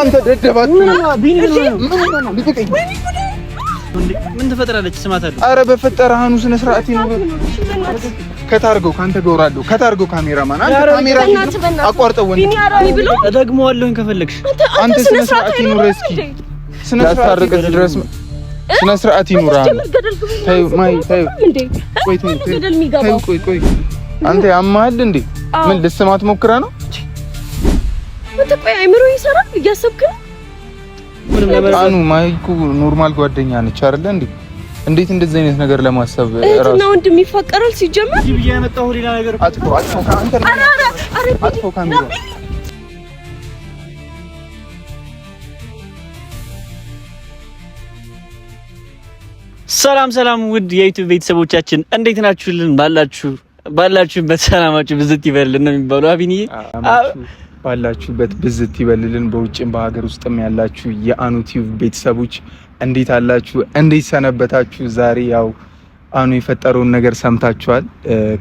አንተ ደደባት ምን ትፈጥራለች? ስማታለሁ። አረ በፈጠረ አኑ ስነ ስርዓት ይኑር። ከታርገው ካንተ ገውራለሁ። ከታርገው ካሜራማን አንተ ካሜራ አቋርጠው ወንድ እደግመዋለሁኝ ከፈለግሽ። አንተ ስነ ስርዓት ይኑር። እስኪ ስነ ስርዓት ድረስ ስነ ስርዓት ይኑር። ተይው ማይ ተይው፣ ቆይ ተይው፣ ቆይ ቆይ፣ አንተ ያማል እንዴ? ምን ልስማት ሞክራ ነው? አንተ ቆይ አይምሮ ይሰራል እያሰብክ ነው? አኑ ማይኩ normal ጓደኛ ነች አይደለ እንዴ? እንዴት እንደዚህ አይነት ነገር ለማሰብ እህትና ወንድም ይፋቀራል ሲጀመር? አጥፎ አጥፎ አንተ አጥፎ ካሜራ ሰላም ሰላም፣ ውድ የዩቲዩብ ቤተሰቦቻችን እንዴት ናችሁልን? ባላችሁበት ሰላማችሁ ብዝት ይበልልን ነው የሚባለው። አቢንዬ ባላችሁበት ብዝት ይበልልን። በውጭም በሀገር ውስጥም ያላችሁ የአኑ ቲዩብ ቤተሰቦች እንዴት አላችሁ? እንዴት ሰነበታችሁ? ዛሬ ያው አኑ የፈጠረውን ነገር ሰምታችኋል።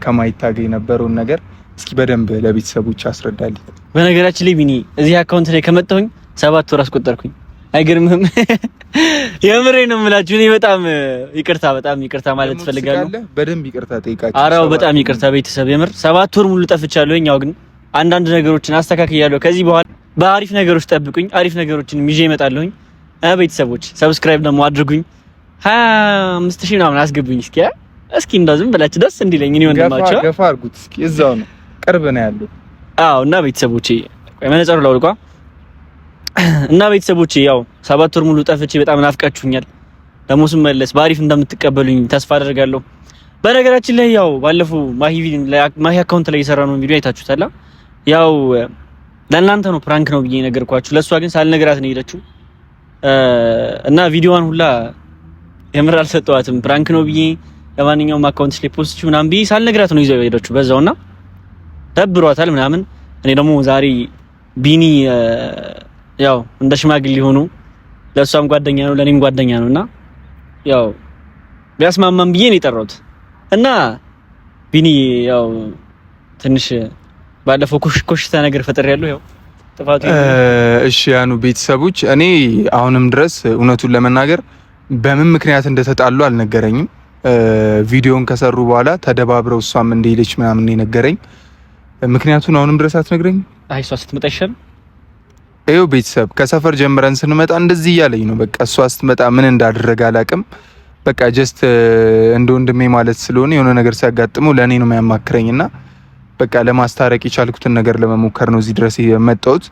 ከማይታገ የነበረውን ነገር እስኪ በደንብ ለቤተሰቦች አስረዳልኝ። በነገራችን ላይ ቢኒ እዚህ account ላይ ከመጣሁኝ 7 ወር አስቆጠርኩኝ። አይገርምህም? የምሬ ነው የምላችሁ። እኔ በጣም ይቅርታ በጣም ይቅርታ ማለት እፈልጋለሁ። በደንብ ይቅርታ ጠይቃችሁ። አራው በጣም ይቅርታ ቤተሰብ፣ የምር 7 ወር ሙሉ ጠፍቻለሁኝ። ያው ግን አንዳንድ ነገሮችን አስተካክያለሁ። ከዚህ በኋላ በአሪፍ ነገሮች ጠብቁኝ። አሪፍ ነገሮችን ይዤ እመጣለሁኝ። ቤተሰቦች subscribe ደግሞ አድርጉኝ። 25,000 ምናምን አስገቡኝ እስኪ እስኪ እንደው ዝም ብላችሁ ደስ እንዲለኝ እኔ ወንድማችሁ ገፋ አድርጉት እስኪ፣ እዛው ነው ቅርብ ነው ያለው። አዎ እና ቤተሰቦቼ ቆይ መነጸሩ ላውልቋ እና ቤተሰቦቼ ያው 7 ወር ሙሉ ጠፍቼ በጣም ናፍቃችሁኛል። ደግሞ ስመለስ በአሪፍ እንደምትቀበሉኝ ተስፋ አደርጋለሁ። በነገራችን ላይ ያው ባለፈው ማሂ account ላይ የሰራነውን ቪዲዮ አይታችሁታል። ያው ለእናንተ ነው prank ነው ብዬ ነገርኳችሁ። ለእሷ ግን ሳልነግራት ነው የሄደችው እና ቪዲዮዋን ሁላ የምር አልሰጠዋትም። prank ነው ብዬ ለማንኛውም account ላይ post ምናምን ብዬ ሳልነግራት ነው ይዘው የሄደችው በዛውና ደብሯታል ምናምን። እኔ ደግሞ ዛሬ ቢኒ ያው እንደ ሽማግሌ ሆኖ ለእሷም ጓደኛ ነው ለእኔም ጓደኛ ነው እና ያው ቢያስማማም ብዬ ነው የጠራሁት እና ቢኒ ያው ትንሽ ባለፈው ኮሽታ ነገር ፈጥሬያለሁ። ያው ጥፋቱ እሺ ያኑ ቤተሰቦች፣ እኔ አሁንም ድረስ እውነቱን ለመናገር በምን ምክንያት እንደተጣሉ አልነገረኝም። ቪዲዮን ከሰሩ በኋላ ተደባብረው እሷም እንደሄደች ምናምን ነው የነገረኝ። ምክንያቱን አሁንም ድረስ አትነግረኝም። አይ እሷ ስትመጣ ይሻላል። ይኸው ቤተሰብ ከሰፈር ጀምረን ስንመጣ እንደዚህ እያለኝ ነው። በቃ እሷ ስትመጣ ምን እንዳደረገ አላቅም። በቃ just እንደ ወንድሜ ማለት ስለሆነ የሆነ ነገር ሲያጋጥመው ለእኔ ነው የሚያማክረኝና በቃ ለማስታረቅ የቻልኩትን ነገር ለመሞከር ነው እዚህ ድረስ የመጣሁት።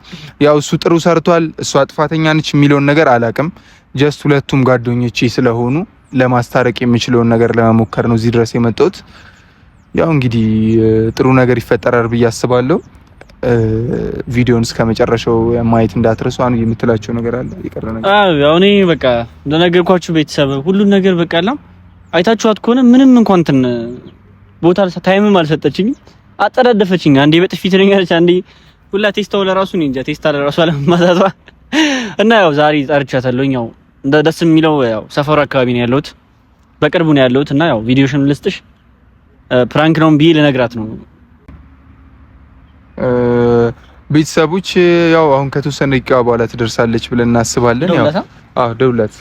ያው እሱ ጥሩ ሰርቷል፣ እሷ ጥፋተኛ ነች የሚለውን ነገር አላቅም። just ሁለቱም ጓደኞቼ ስለሆኑ ለማስታረቅ የምችለውን ነገር ለመሞከር ነው እዚህ ድረስ የመጣሁት። ያው እንግዲህ ጥሩ ነገር ይፈጠራል ብዬ አስባለሁ። ቪዲዮን እስከ መጨረሻው ማየት እንዳትረሱ። አሁን የምትላቸው ነገር አለ የቀረ ነገር? አዎ ያው እኔ በቃ እንደነገርኳችሁ ቤተሰብ ሁሉን ነገር በቃ አይታችኋት ከሆነ ምንም እንኳን እንትን ቦታ time ም አልሰጠችኝም፣ አጠዳደፈችኝ። አንዴ በጥፊ ትለኛለች፣ አንዴ ሁላ ቴስታው ለራሱ እኔ እንጃ ቴስታ ለራሱ አለማታቷ እና ያው ዛሬ ጠርቻታለሁ። ያው እንደ ደስ የሚለው ያው ሰፈሩ አካባቢ ነው ያለሁት፣ በቅርቡ ነው ያለሁት እና ያው ቪዲዮሽን ልስጥሽ prank ነው ብዬ ልነግራት ነው። ቤተሰቦች ያው አሁን ከተወሰነ ደቂቃ በኋላ ትደርሳለች ብለን እናስባለን። ያው አዎ ደውላት።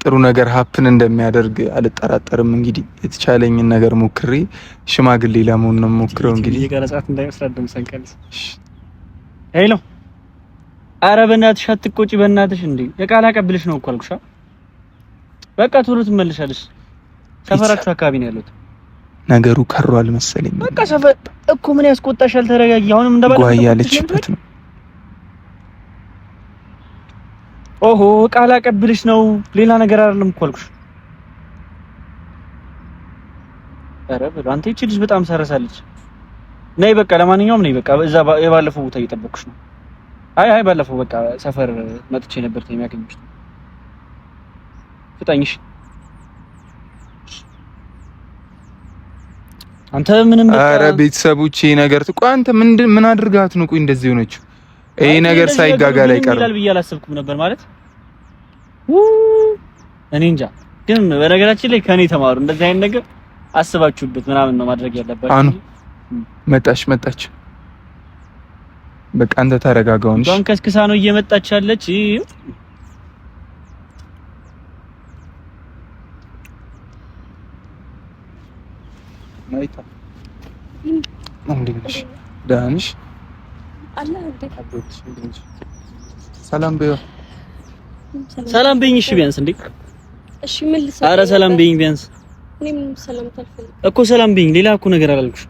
ጥሩ ነገር happen እንደሚያደርግ አልጠራጠርም። እንግዲህ የተቻለኝን ነገር ሞክሬ ሽማግሌ ለመሆን ነው ሞክረው። እንግዲህ የቀረጻት እንዳይመስላት ድምፅን ቀንስ። Hello፣ ኧረ በእናትሽ አትቆጪ፣ በእናትሽ እንዴ የቃል አቀብልሽ ነው እኮ አልኩሽ። በቃ ቶሎ ትመለሻለሽ። ሰፈራችሁ አካባቢ ነው ያሉት። ነገሩ ከሯል መሰለኝ። በቃ ሰፈር እኮ ምን ያስቆጣሻል? ተረጋጊ። አሁንም እንደባለፈው ጓ ያለችበት ነው። ኦሆ ቃል አቀብልሽ ነው፣ ሌላ ነገር አይደለም እኮ አልኩሽ። ኧረ በለው አንተ፣ ይቺ ልጅ በጣም ሰረሳለች። ነይ በቃ ለማንኛውም ነይ በቃ፣ እዛ የባለፈው ቦታ እየጠበቅኩሽ ነው። አይ አይ ባለፈው በቃ ሰፈር መጥቼ ነበር የሚያገኝሽ። ፍጠኝሽ አንተ ምንም በቃ። ኧረ ቤተሰቦች ይሄ ነገር ቆይ፣ አንተ ምን አድርጋት ነው ቆይ እንደዚህ ሆነችው? ይሄ ነገር ሳይጋጋል አይቀርም ይላል ብዬ አላሰብኩም ነበር ማለት እኔ እንጃ። ግን በነገራችን ላይ ከኔ ተማሩ። እንደዚህ አይነት ነገር አስባችሁበት ምናምን ነው ማድረግ ያለባችሁ። አኑ መጣች መጣች። በቃ አንተ ተረጋጋው እንጂ ዷን ከስክሳ ነው እየመጣች ያለች። ማይታ እንዴት ነሽ? ደህና ነሽ? ሰላም በይው። ሰላም በይኝ። እሺ ቢያንስ እንዴ! እሺ ምን ልሰራ? ኧረ ሰላም በይኝ ቢያንስ። እኔ ምንም ሰላም አልፈልግም እኮ ሰላም በይኝ። ሌላ እኮ ነገር አላልኩሽ።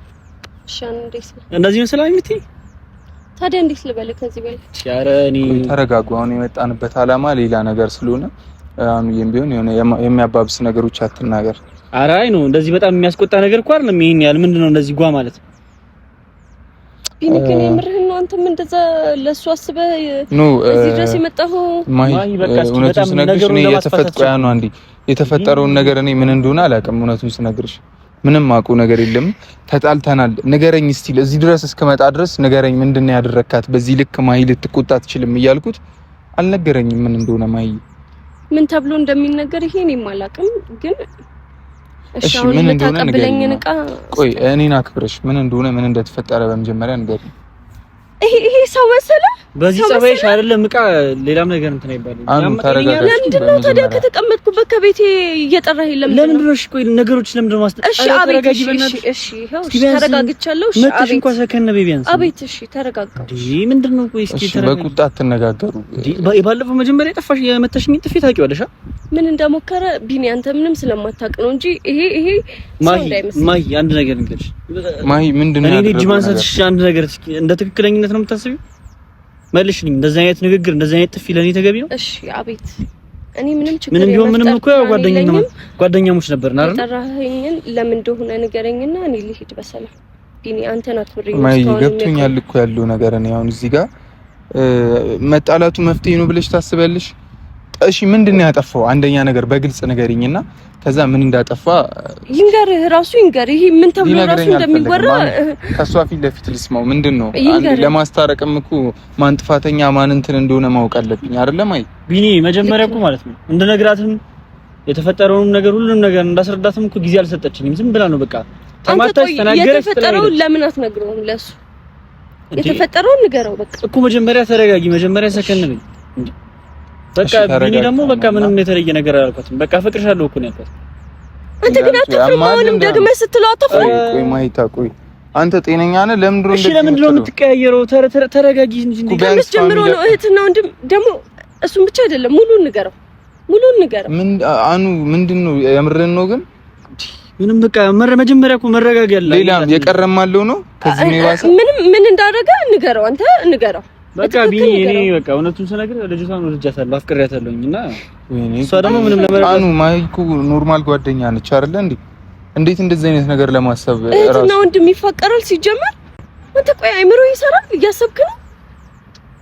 እሺ እንዴት ነው? እንደዚህ ነው ሰላም የምትይኝ? ታዲያ እንዴት ልበልህ ከዚህ በላይ? ኧረ እኔ ተረጋጉ። አሁን የመጣንበት አላማ ሌላ ነገር ስለሆነ አሁን ቢሆን የሆነ የሚያባብስ ነገሮች አትናገር። ኧረ አይ ነው እንደዚህ በጣም የሚያስቆጣ ነገር እኮ አይደለም። ይሄን ያህል ምንድነው እንደዚህ ጓ ማለት? ቢኒ ግን የምርህን ነው? አንተም እንደዛ ለሱ አስበህ እዚህ ድረስ የመጣኸው? ማሂ እውነቱን ስነግርሽ እኔ አንዴ የተፈጠረውን ነገር እኔ ምን እንደሆነ አላውቅም። እውነቱን ስነግርሽ ምንም አውቀው ነገር የለም። ተጣልተናል፣ ንገረኝ እስቲ እዚህ ድረስ እስከመጣ ድረስ ንገረኝ፣ ምንድን ነው ያደረካት? በዚህ ልክ ማሂ ልትቆጣ አትችልም እያልኩት አልነገረኝም ምን እንደሆነ ማሂ። ምን ተብሎ እንደሚነገር ይሄ እኔም አላውቅም ግን እሺ ምን እንደሆነ ንገረኝ። ቆይ እኔን አክብረሽ ምን እንደሆነ ምን እንደተፈጠረ በመጀመሪያ ንገሪኝ። ይሄ ሰው መሰለ በዚህ ጸባይሽ አይደለም እቃ ሌላም ነገር እንትን አይባልም። ለምንድን ነው ታዲያ ከተቀመጥኩበት ከቤቴ እየጠራህ? ለምንድን ነው? እሺ ቆይ ነገሮች ለምንድን ነው እሺ አቤት፣ እሺ እሺ፣ ይኸው ተረጋግቻለሁ። እሺ አቤት፣ እንኳን ሰከን በይ ቢያንስ። አቤት፣ እሺ ተረጋጋሁ። እንዴ ምንድን ነው? ቆይ እስኪ ተረጋጉ። በቁጣ አትነጋገሩ። ባለፈው መጀመሪያ የጠፋሽ የመታሽኝ ጥፊ ታውቂዋለሽ? ምን እንደሞከረ ቢኒ አንተ ምንም ስለማታውቅ ነው እንጂ ይሄ ይሄ ሰው እንዳይመስል። ማሂ አንድ ነገር እንግዲህ ማሂ ምንድን ነው እኔ እጅ ማንሳትሽ አንድ ነገር እንደ ትክክለኝነት ነው የምታስቢው? መልሽልኝ። እንደዚህ አይነት ንግግር እንደዚህ አይነት ጥፊ ለኔ ተገቢ ነው? እሺ አቤት። እኔ ምንም ችግር ምንም ቢሆን ምንም እኮ ያው ጓደኛሞች ነበርን አይደል? የጠራኸኝን ለምን እንደሆነ ንገረኝና እኔ ልሂድ በሰላም። ቢኒ አንተን አክብሬ ማሂ ገብቶኛል እኮ ያለው ነገር። እኔ አሁን እዚህ ጋር መጣላቱ መፍትሄ ነው ብለሽ ታስቢያለሽ? እሺ ምንድን ነው ያጠፋው? አንደኛ ነገር በግልጽ ንገሪኝና ከዛ ምን እንዳጠፋ ይንገርህ፣ ራሱ ይንገርህ። ይሄ ምን ተብሎ ራሱ እንደሚወራ ከሷ ፊት ለፊት ልስማው። ምንድን ነው ለማስታረቅም እኮ ማን ጥፋተኛ ማን እንትን እንደሆነ ማወቅ አለብኝ አይደለም? አይ ቢኒ መጀመሪያ እኮ ማለት ነው እንደነግራትም የተፈጠረውንም ነገር ሁሉንም ነገር እንዳስረዳትም እኮ ጊዜ አልሰጠችኝም። ዝም ብላ ነው በቃ ተማታች፣ ተናገረች። የተፈጠረውን ለምን አትነግረውም ለሱ? የተፈጠረውን ንገረው በቃ እኮ መጀመሪያ ተረጋጊ፣ መጀመሪያ ሰከን በይ። በቃ ቢኒ ደግሞ በቃ ምንም የተለየ ነገር አላልኳትም። በቃ አፈቅርሻለሁ እኮ ነው ያልኳት። አንተ ግን አታፍርም? አሁንም ደግመህ ስትለው አታፍርም? ቆይ ማይታ፣ ቆይ አንተ ጤነኛ ነህ? ለምንድን ነው እሺ፣ ለምንድን ነው የምትቀያየረው? ተረጋጊ እንጂ። ከመች ጀምሮ ነው እህትና ወንድም ደግሞ? እሱን ብቻ አይደለም ሙሉን ንገረው፣ ሙሉን ንገረው። ምን አኑ ምንድን ነው የምርህን ነው ግን? ምንም በቃ መጀመሪያ እኮ መረጋጋት ያለ ሌላም የቀረም አለው ነው ከዚህ ነው ምንም ምን እንዳደረገ ንገረው፣ አንተ ንገረው። በቃ ቢኒ እኔ በቃ እውነቱን ስነግርህ ልጅቷን ወድጃታለሁ፣ አፍቅሬያታለሁኝ እና እሷ ደግሞ ምንም ለመረዳት አኑ ማይኩ normal ጓደኛ ነች አይደለ እንዴ? እንዴት እንደዚህ አይነት ነገር ለማሰብ እህትና ወንድም ይፋቀራል ሲጀመር? አንተ ቆይ አይምሮ ይሰራል እያሰብክ ነው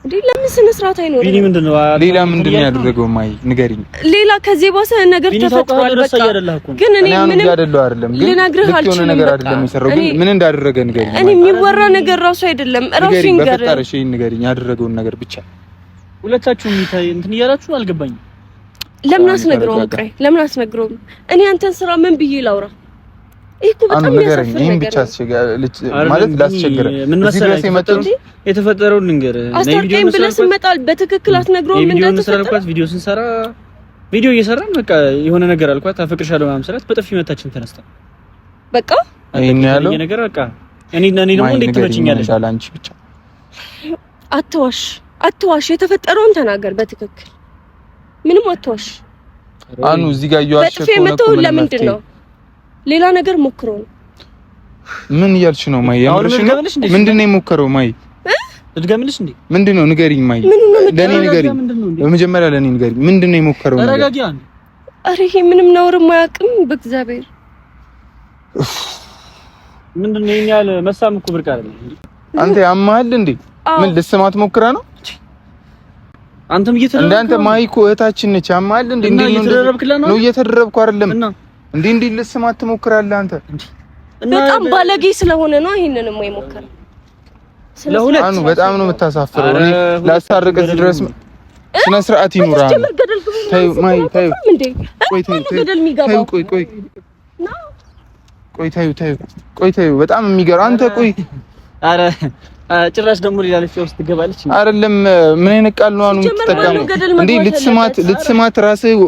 እንዴ? ለምን ስነ ስርዓት አይኖርም? ቢኒ ምንድነው ሌላ ምንድነው ያደረገው? ማይ ንገሪኝ። ሌላ ከዚህ የባሰ ነገር ተፈጥሯል። በቃ ግን እኔ ምንም አይደለም ግን ልነግርህ አልችልም። ነገር አይደለም የሰራው ግን ምን እንዳደረገ ንገሪኝ። እኔ የሚወራ ነገር ራሱ አይደለም ራሱ ይንገር። በፈጠረሽ ይሄን ንገሪኝ፣ ያደረገውን ነገር ብቻ። ሁለታችሁም እንትን እያላችሁ አልገባኝም። ለምን አስነግረውም? ቆይ ለምን አስነግረውም? እኔ አንተን ስራ ምን ብዬ ላውራ? ይሄ እኮ በጣም የሚያሳፍር ነገር ብቻ ማለት ላስቸግረ ምን መሰለህ የተፈጠረውን ልንገርህ። አስታርቀኝ ብለህ ስትመጣ በትክክል አትነግረውም እንደተፈጠረ። ቪዲዮ ስንሰራ ቪዲዮ እየሰራን በቃ የሆነ ነገር አልኳት፣ አፈቅርሻለሁ ምናምን ስላት በጥፊ መታችን ተነስታ በቃ ይሄን ያለው ነገር በቃ እኔ ደግሞ እንዴት ትመችኛለሽ? አንቺ ብቻ አትዋሽ፣ አትዋሽ። የተፈጠረውን ተናገር በትክክል ምንም አትዋሽ። አኑ እዚህ ጋር እየዋሸ በጥፊ የመታው ለምንድን ነው? ሌላ ነገር ሞክሮ ነው። ምን እያልሽ ነው ማይ? የምርሽ ነው? ምንድን ነው የሞከረው ማይ? ልድገምልሽ እንዴ? ምንድን ነው ንገሪኝ ማይ፣ ለኔ ንገሪኝ። በመጀመሪያ ለኔ ንገሪኝ፣ ምንድን ነው የሞከረው? ተረጋጊ። ኧረ ይሄ ምንም ነውርም አያውቅም በእግዚአብሔር። ምንድን ነው ይሄን ያህል መሳም እኮ ብርቅ አይደለም። አንተ ያማል እንዴ? ምን ልስማት ሞክራ ነው? አንተም እየተደረብክ እንዳንተ ማይ እኮ እህታችን ነች። ያማል እንዴ? እንዴ ነው እየተደረብኩ አይደለም እንዴ እንዴ ልስማት ትሞክራለህ አንተ? በጣም ባለጌ ስለሆነ ነው ይሄንንም የሞከረው። ለሁለት አኑ በጣም ነው የምታሳፍረው። እኔ ላስታርቅ እዚህ ድረስ ስነ ስርዓት ይኑራ። ተይው ማይ ተይው፣ ቆይ ተይው፣ ቆይ ቆይ ቆይ ተይው ተይው፣ ቆይ ተይው። በጣም የሚገርም አንተ ቆይ፣ ኧረ ጭራሽ ደግሞ ሌላ ልጅ ውስጥ ትገባለች። አይደለም ምን አይነት ቃል ነው አሁን የምትጠቀመው እንዴ? ልትስማት ራስህ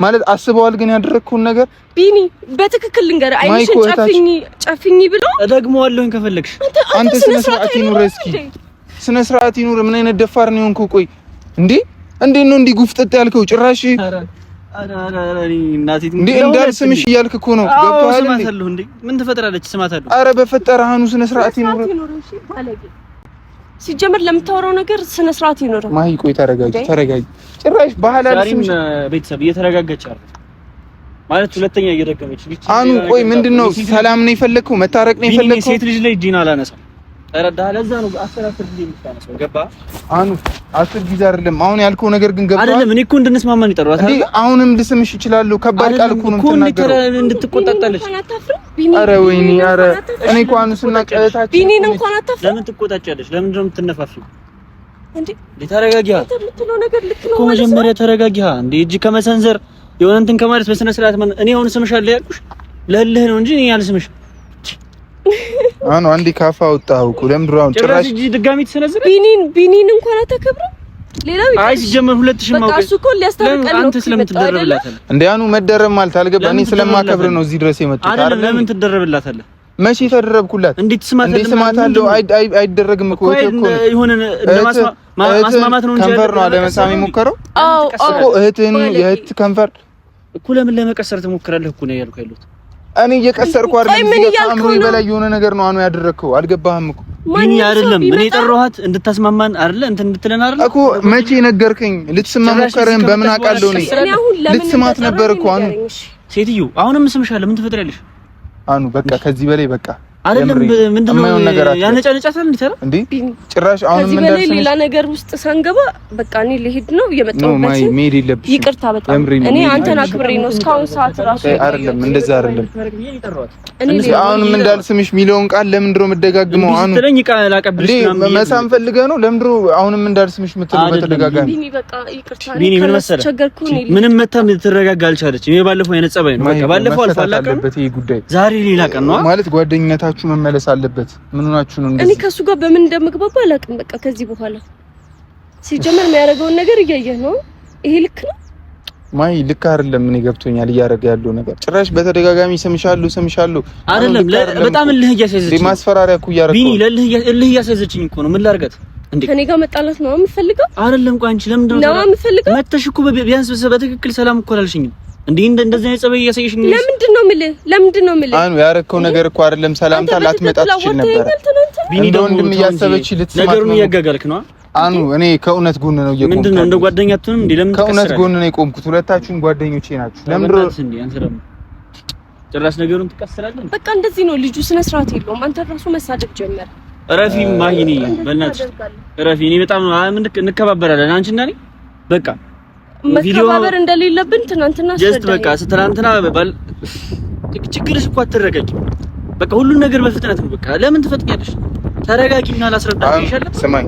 ማለት አስበዋል። ግን ያደረግከውን ነገር ቢኒ በትክክል ልንገርህ፣ አይንሽን ጨፍኝ ጨፍኝ ብሎ እደግመዋለሁኝ ከፈለግሽ። አንተ ስነ ስርዓት ይኑር፣ እስኪ ስነ ስርዓት ይኑር። ምን አይነት ደፋር ነው የሆንከው? ቆይ እንዴ እንዴት ነው እንዲህ ጉፍጥጥ ያልከው? ጭራሽ እንዴ እንዳልስምሽ እያልክ እኮ ነው። ገብቶሃል? እንዴ ምን ትፈጥራለች? ስማታለሁ። አረ በፈጠረህ አሁን ስነ ስርዓት ይኑር። ሲጀመር ለምታወራው ነገር ስነ ስርዓት ይኑር። ማሂ ቆይ ተረጋጊ፣ ተረጋጊ። ጭራሽ ባህል አልስምሽ። ቤተሰብ እየተረጋጋች አይደል ማለት ሁለተኛ እየደገመች አኑ። ቆይ ምንድነው? ሰላም ነው የፈለግከው? መታረቅ ነው የፈለግከው? ሴት ልጅ ላይ እጄን አላነሳም። ተረዳህ? ለዛ ነው አስር አስር ጊዜ የምታነሳው። ገባህ? አኑ 10 ጊዜ አይደለም አሁን ያልከው ነገር ግን ገብቶሃል አይደለም? እኔ እኮ እንድንስማማ ነው የጠራሁት አይደል? አሁንም ልስምሽ እችላለሁ። ከባድ ቃል እኮ ነው የምትናገረው። እንድትቆጣጣለች። ኧረ ወይኔ! ኧረ እኔ እኮ አኑ ስናቀታች ቢኒን እንኳን አታፍርም። ለምን ትቆጣጫለሽ? ለምንድን ነው የምትነፋፊው? እንዴ ተረጋጊ የምትለው ነገር ልክ ነው እኮ መጀመሪያ ተረጋጊ። እንዴ እጅ ከመሰንዘር የሆነ እንትን ከማለት በስነ ስርዓት እኔ አሁን ስምሻለሁ ያልኩሽ ለእልህ ነው እንጂ እኔ አልስምሽም። አኑ አንዴ ካፋ አወጣኸው እኮ ለምንድን ነው አሁን ጭራሽ እጅ ድጋሚ ትሰነዝር? ቢኒን እንኳን አታከብርም። ሌላው አይ ሲጀመር 2000 ማውቀ በቃ እሱ እኮ ሊያስታርቀን ነው። አንተ ስለምን ትደረብላታለህ እንዴ? አኑ መደረብ ማለት አልገባ። እኔ ስለማከብር ነው እዚህ ድረስ የመጡት አይደል? ለምን ትደረብላታለህ? መቼ ተደረብኩላት? እንዴት ስማታለሁ? ስማታለሁ። አይደረግም እኮ የሆነ ማስማማት ነው እንጂ ከንፈር ነው አለመሳም የሞከረው። አዎ እኮ እህትህን የእህት ከንፈር እኮ ለምን ለመቀሰር ትሞክራለህ እኮ ነው ያልኩህ ያሉት እኔ እየቀሰርኩ አይደለም። ከአእምሮዬ በላይ የሆነ ነገር ነው አኑ ያደረግከው። አልገባህም እኮ ቢኒ። አይደለም እኔ የጠራኋት እንድታስማማን አይደለ እንትን እንድትለን አይደለ እኮ። መቼ ነገርከኝ? ልትስማ ሞከረን በምን አውቃለሁ እኔ? ልትስማት ነበር እኮ አኑ። ሴትዮ አሁንም እስምሻለሁ። ምን ትፈጥሪያለሽ አኑ? በቃ ከዚህ በላይ በቃ አይደለም። ምንድነው ያነጫነጫታል እንዴ? ታዲያ እንዴ ጭራሽ አሁንም ከዚህ በላይ ሌላ ነገር ውስጥ ሳንገባ በቃ እኔ ልሄድ ነው እየመጣሁበት። ይቅርታ በጣም እኔ አንተን አክብሬ ነው እስካሁን ሰዓት ራሱ አይደለም። እንደዛ አይደለም። አሁንም እንዳልስምሽ የሚለውን ቃል ለምንድን ነው የምትደጋግመው? አኑ መሳም ፈልገህ ነው? ለምንድን ነው አሁንም እንዳልስምሽ የምትለው በተደጋጋሚ? በቃ ይቅርታ። ቢኒ ምን መሰለህ፣ ምንም መታ ልትረጋጋ አልቻለችም። ይሄ ባለፈው አይነት ጸባይ ነው። በቃ ባለፈው አልፏል። አለበት ይሄ ጉዳይ ዛሬ ሌላ ቀን ነው ማለት ጓደኝነታችሁ መመለስ አለበት። ምን ሆናችሁ ነው? እኔ ከሱ ጋር በምን እንደምግባባ አላውቅም። በቃ ከዚህ በኋላ ሲጀመር የሚያደርገውን ነገር እያየህ ነው። ይሄ ልክ ነው ማይ? ልክ አይደለም። እኔ ገብቶኛል እያደረገ ያለው ነገር። ጭራሽ በተደጋጋሚ ስምሻለሁ ስምሻለሁ አይደለም። በጣም እልህ እያስያዘችኝ ማስፈራሪያ እኮ እያደረገ ቢኒ፣ ለእልህ እልህ እያስያዘችኝ እኮ ነው። ምን ላድርጋት እንዴ? ከኔ ጋር መጣላት ነው የምፈልገው? አይደለም። ቆይ አንቺ ለምንድን ነው የምፈልገው? መተሽ እኮ ቢያንስ በትክክል ሰላም እኮ አላልሽኝም። እንዴ እንደዚህ አይነት ጸባይ እያሳየሽኝ ለምንድን ነው የምልህ? ለምንድን ነው የምልህ? አኑ ያረከው ነገር እኮ አይደለም። ሰላምታ ላትመጣ ትችል ነበር። ቢኒ እንደ ወንድም እያሰበች ልትስማት ነገሩን እያጋጋልክ ነው። አኑ እኔ ከእውነት ጎን ነው የቆምኩት። ምንድን ነው እንደ ጓደኛ አትሆንም እንዴ? ለምን ከእውነት ጎን ነው የቆምኩት? ሁለታችሁም ጓደኞቼ ናችሁ። ለምንድን ነው እንዴ አንተ ደግሞ ጭራሽ ነገሩን ትቀስራለህ? በቃ እንደዚህ ነው ልጁ፣ ስነ ስርዓት የለውም። አንተ ራሱ መሳደብ ጀመረ። እረፊ ማሂኒ፣ በእናትሽ እረፊ። እኔ በጣም እንከባበራለን አንቺ እና እኔ በቃ መከባበር እንደሌለብን ትናንትና just በቃ ትናንትና ባል ችግርሽ እኮ አትረጋጊም። በቃ ሁሉን ነገር በፍጥነት ነው። በቃ ለምን ትፈጥኛለሽ? ተረጋጊና ላስረዳሽ ይሻላል። ስማኝ፣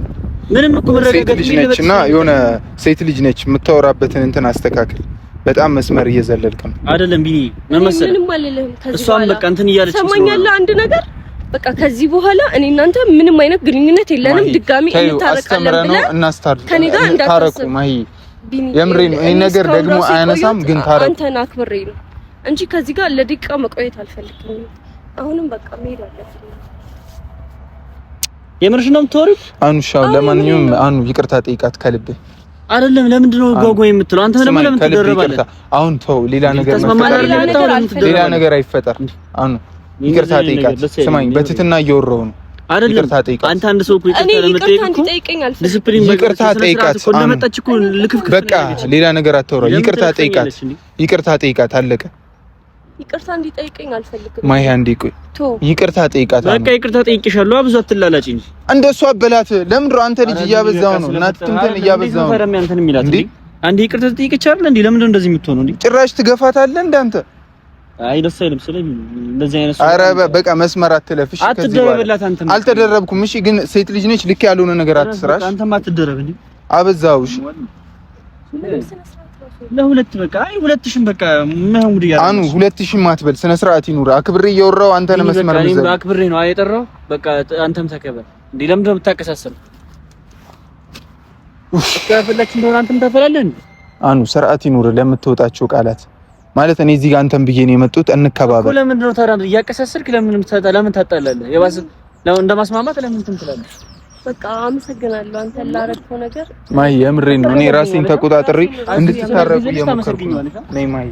ምንም እኮ መረጋጋት ልጅ ነች እና የሆነ ሴት ልጅ ነች የምታወራበትን እንትን አስተካክል። በጣም መስመር እየዘለልክ ነው። አይደለም ቢኒ፣ ምን መሰለህ፣ ምንም አልልህም። ከዚህ እሷም በቃ እንትን እያለች ሰማኛለህ። አንድ ነገር በቃ ከዚህ በኋላ እኔ እናንተ ምንም አይነት ግንኙነት የለንም። ድጋሚ እንታረቃለን ብለህ ከኔ ጋር እንዳታስብ ማሂ የምሬ ነው። ይሄ ነገር ደግሞ አያነሳም፣ ግን ታረቁ። አንተን አክብሬ ነው እንጂ ከዚህ ጋር ለደቂቃ መቆየት አልፈልግም። አሁንም በቃ መሄድ አለብኝ። የምርሽ ነው የምታወሪው? አኑ ሻው፣ ለማንኛውም አኑ ይቅርታ ጠይቃት ከልብ አይደለም። ለምንድን ነው ጓጓ የምትለው አንተ? ደግሞ ለምን ትደረባለህ? አሁን ተው፣ ሌላ ነገር ሌላ ነገር አይፈጠር። አኑ ይቅርታ ጠይቃት። ስማኝ፣ በትህትና እያወራሁ ነው አይደለም። አንተ አንድ ሰው እኮ ይቅርታ ለመጠየቅ እኮ ዲስፕሊን ይቅርታ ጠይቃት እንደመጣች እኮ ልክፍክፍ። በቃ ሌላ ነገር አታውራ። ይቅርታ ጠይቃት፣ ይቅርታ ጠይቃት። አለቀ። ይቅርታ እንዲጠይቀኝ አልፈልግም። ማይ አንዴ ቆይ፣ ይቅርታ ጠይቃት። በቃ ይቅርታ ጠይቄሻለሁ። ብዙ አትላላጭ እንጂ እንደሱ አበላት። ለምንድን ነው አንተ ልጅ እያበዛው ነው? እናት ትምተን እያበዛው ነው። አንተን የሚላት እንዴ? አንዴ ይቅርታ ጠይቄሻለሁ እንዴ? ለምንድን ነው እንደዚህ የምትሆነው እንዴ? ጭራሽ ትገፋታለህ እንደ አንተ አይ ደስ አይልም። ስለ እንደዚህ አይነት ሰው ኧረ በቃ መስመር አትለፍ። እሺ ከዚህ በኋላ አልተደረብኩም። እሺ ግን ሴት ልጅ ነች፣ ልክ ያልሆነ ነገር አትስራሽ። አንተም አትደረብ እንዴ? አበዛው። እሺ ለሁለት በቃ አይ ሁለትሽም በቃ ምን ያለው አኑ ሁለትሽም አትበል። ስነ ስርዓት ይኑር። አክብሬ እያወራሁ አንተ ለመስመር አክብሬ ነው የጠራው። በቃ አንተም ተከበር። እንዴ ለምንድን ነው የምታቀሳሰለው? ከፈለክ እንደሆነ አንተም ታፈላለህ እንዴ? አኑ ስርዓት ይኑር ለምትወጣቸው ቃላት ማለት እኔ እዚህ ጋር አንተን ብዬ ነው የመጡት። እንከባበር። ለምንድን ነው ታዲያ እያቀሳሰርክ ለምን ለምን ታጣላለህ? የባሰ እንደማስማማት ለምን እንትን ትላለህ? በቃ አመሰግናለሁ አንተ ላደረግከው ነገር ማይ፣ የምሬን ነው። እኔ ራሴን ተቆጣጥሬ እንድትታረቁ እየሞከርኩ ነው። ነይ ማይ፣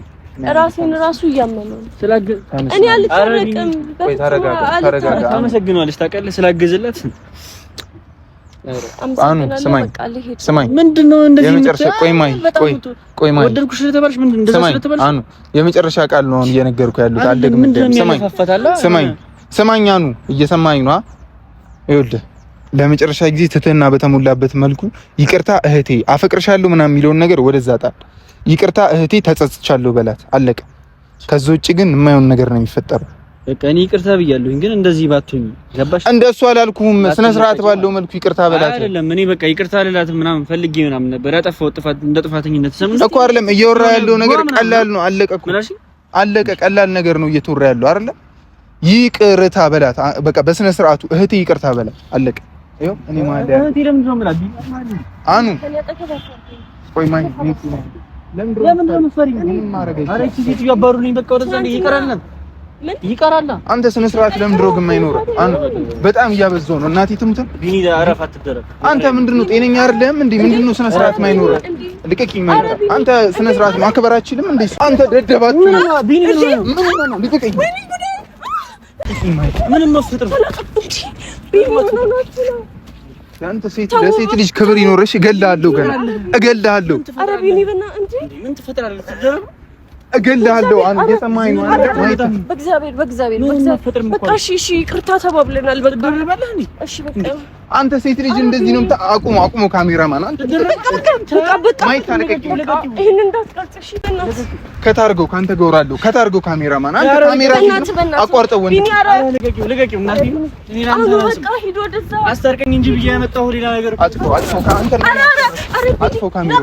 ራሴን ራሱ እያመመኝ ነው። እኔ አልታረቅም። ተረጋጋ፣ ተረጋጋ። አመሰግናለሁ። ታውቃለህ ስላገዝላት አኑ ስማኝ፣ ስማኝ፣ ምንድነው እንደዚህ የመጨረሻ ቆይ ማይ፣ ቆይ ቆይ ማይ፣ ወደድኩሽ ስለተባልሽ ምንድነው እንደዛ ስለተባልሽ? አኑ የመጨረሻ ቃል ነው አሁን እየነገርኩህ ያሉት። አልደግምልህም። ስማኝ፣ ስማኝ፣ ስማኝ አኑ እየሰማኝ ነው። ይኸውልህ ለመጨረሻ ጊዜ ትህትና በተሞላበት መልኩ ይቅርታ እህቴ አፈቅርሻለሁ ምናምን የሚለውን ነገር ወደዛ ጣል። ይቅርታ እህቴ ተጸጽቻለሁ በላት፣ አለቀ። ከዛ ውጭ ግን የማይሆን ነገር ነው የሚፈጠረው። በቃ እኔ ይቅርታ ብያለሁኝ፣ ግን እንደዚህ ባትሆኝ ገባሽ? እንደሱ አላልኩም። ስነ ስርዓት ባለው መልኩ ይቅርታ በላት። አይደለም እኔ በቃ ይቅርታ ልላት ምናምን ፈልጌ ምናምን ነበር ያጠፋሁት ጥፋት እንደ ጥፋተኝነት ሰምቼ እኮ አይደለም። እየወራ ያለው ነገር ቀላል ነው። አለቀ እኮ አለቀ። ቀላል ነገር ነው እየተወራ ያለው አይደለም። ይቅርታ በላት በቃ በስነ ስርዓቱ እህቴ ይቅርታ በላት፣ አለቀ። ይኸው እኔ ማለት እህቴ ለምንድን ነው የምላት? አኑ ቆይ ማን ለምንድን ነው የምትፈሪኝ? ኧረ ይህቺ ሴትዮ አባሩልኝ። በቃ ወደዛ ይቀራል ይቀራል። አንተ ስነ ስርዓት ለምን ድሮግ የማይኖረው? አኑ በጣም እያበዛው ነው። እናቴ ትሙት ቢኒ፣ አረፍ አትደረግ። አንተ ምንድነው ጤነኛ አይደለህም እንዴ? ምንድነው ስነ ስርዓት የማይኖረው? ልቀቂኝ ማለት አንተ ስነ ስርዓት ማክበር አትችልም እንዴ? አንተ ደደባችሁ ቢኒ፣ ምን ነው? ልቀቂኝ። ምንም ነው ፍጥር አንተ ሴት ለሴት ልጅ ክብር ይኖርሽ። እገልሃለሁ፣ ገና እገልሃለሁ። ኧረ ቢኒ በእናትህ እንዴ! ምን ትፈጥራለህ? ትደረግ እገልሃለሁ። አኑ እየሰማኸኝ ነው? በእግዚአብሔር በእግዚአብሔር በእግዚአብሔር በቃ እሺ፣ እሺ፣ ይቅርታ ተባብለናል። በቃ እሺ፣ በቃ አንተ ሴት ልጅ እንደዚህ ነው። አቁሙ፣ አቁሙ። ካሜራማን አንተ በቃ ይሄንን እንዳትቀርጽ እሺ። በእናትህ ከታርገው ካንተ ገውራለሁ። ከታርገው ካሜራማን አንተ ካሜራ አቋርጠው። ወንድ ልቀቂው። እናቴ በቃ ሂድ ወደዛ አስታርቀኝ እንጂ ብዬ ያመጣሁ ሌላ ነገር አጥፎ አጥፎ ካንተ አጥፎ ካሜራ